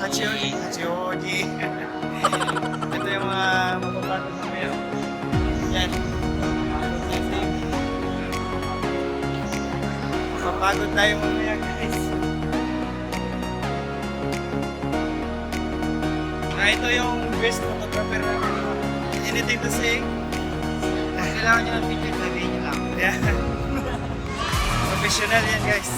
Hachioji. Hachioji. Ito yung mga mapapagod mamaya. Yan. Pagod. Mapapagod tayo mamaya, guys. Ah, ito yung best photographer namin. Anything to say? Kailangan nyo ng picture, sabihin nyo lang. Yeah. Professional yan, guys.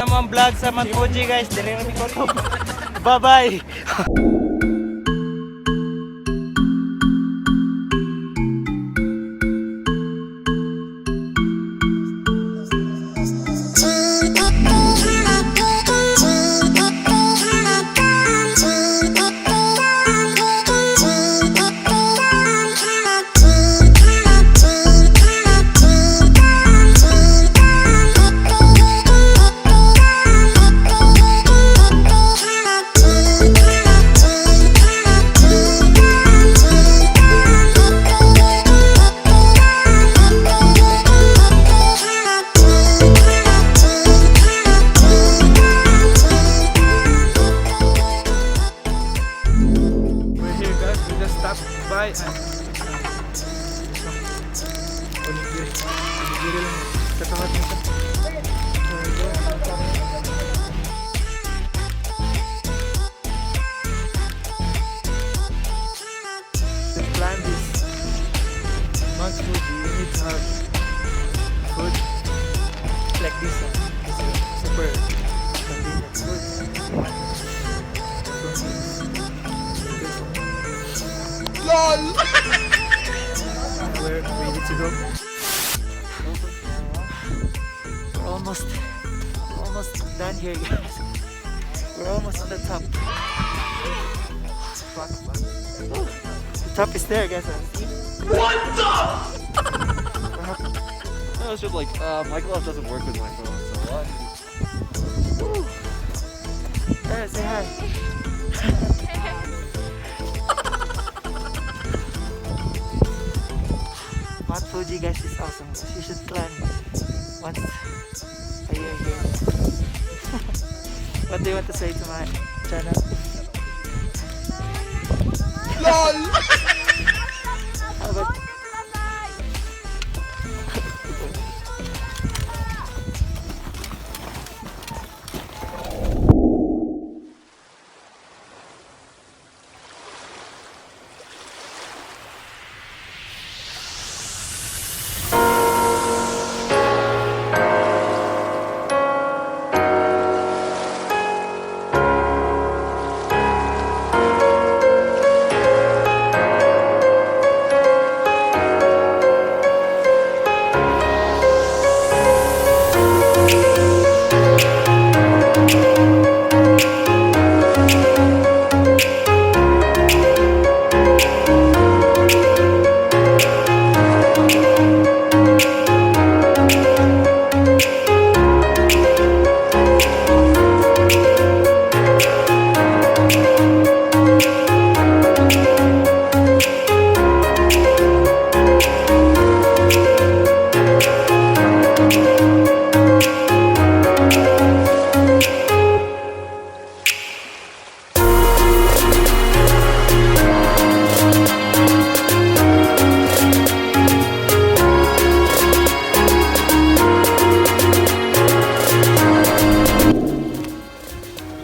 Naman vlog sa Mount Fuji, guys. Dili na mi ko. Bye bye. To go. We're almost done here, guys. We're almost on the top. The top is there, guys. What the? No, it's just like my glove doesn't work with my phone, so Hey, say hi. Mount Fuji, guys, is awesome. You should climb once a year here. What do you want to say to my channel? LOL! How about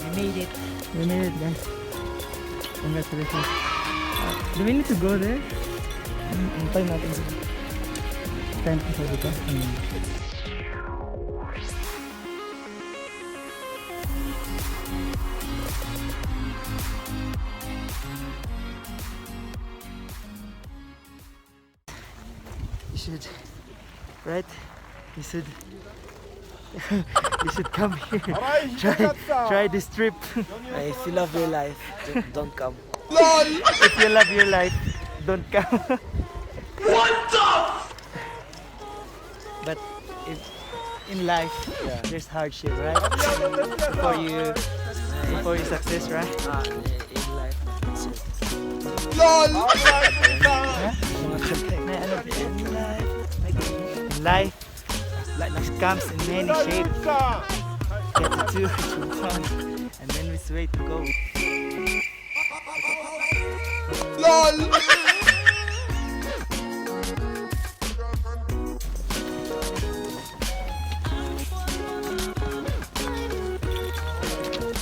We made it. We made it, guys. Congratulations. Do we need to go there? Ang time natin. Time to sabi ko. You should, right? You should come here. Try this trip. If you love your life, don't come. If you love your life, don't come. What the? But if in life there's hardship, right? Before you success, right? Ah, in life, that's it. Mga kanta. May ano, in life, in life, life comes in many shapes. Get to do what you want, and then it's way to go. LOL!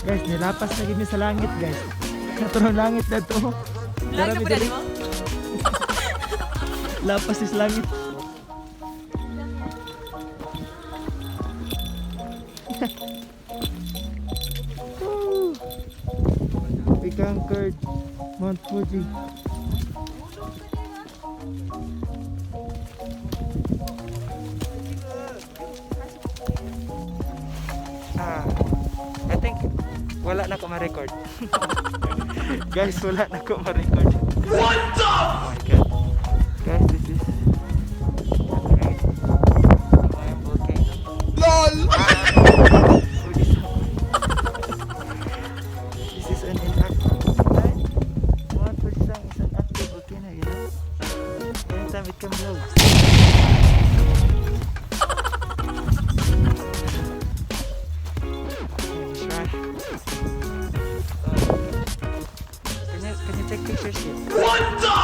Guys, nilapas na kami sa langit, guys. Kato langit na to. Langit na po dali mo? Lapas is langit. Woo! We conquered Mount Fuji. Ah, I think wala na ko ma-record. Guys, wala na ko ma-record. What the? Oh my God. Guys, this is great. Himaya volcano. LOL! Fuji-san. This is an inactive, right? Mount Fujisan is an active volcano. Anytime it can blow. Try. Can you take pictures here? What the?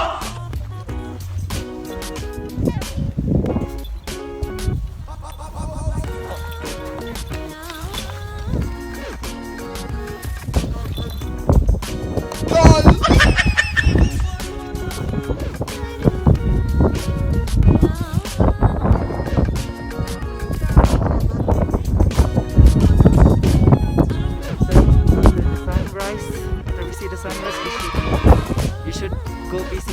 After the sunrise, after we see the sunrise, you should go visit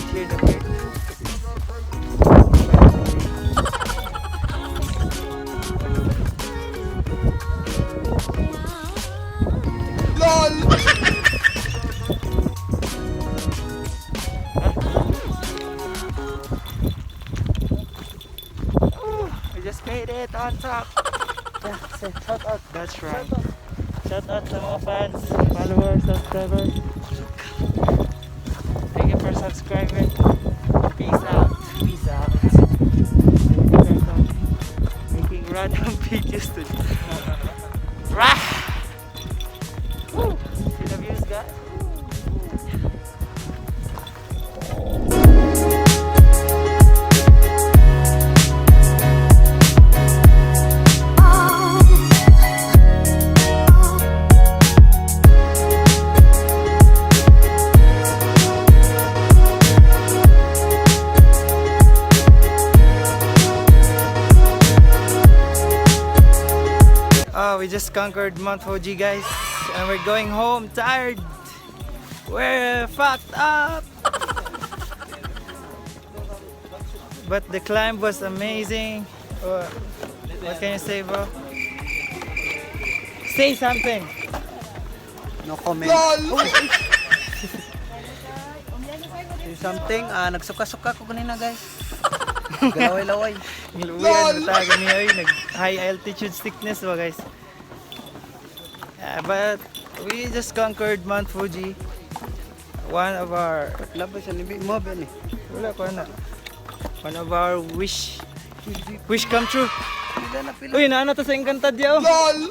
LOL! We just made it on top. Yeah, say shout out. That's right. Shout out sa mga fans, followers, subscribers. Thank you for subscribing. Peace out. Peace out. Making random videos today. Rah! Woo! See the views, guys? Oh, we just conquered Mount Fuji, guys, and we're going home tired. We're fucked up. But the climb was amazing. What can you say, bro? Say something. No comment. Say something, nagsuka-suka ko kanina, guys. Galaway-laway. Luyan na tayo niya, oy. Nag high altitude sickness ba, guys? Yeah, but we just conquered Mount Fuji. One of our Labay sa libi mo ba ni? Wala ko na. One of our wish come true. Pila na pila. Uy, naana to sa Encantadia, oh. LOL!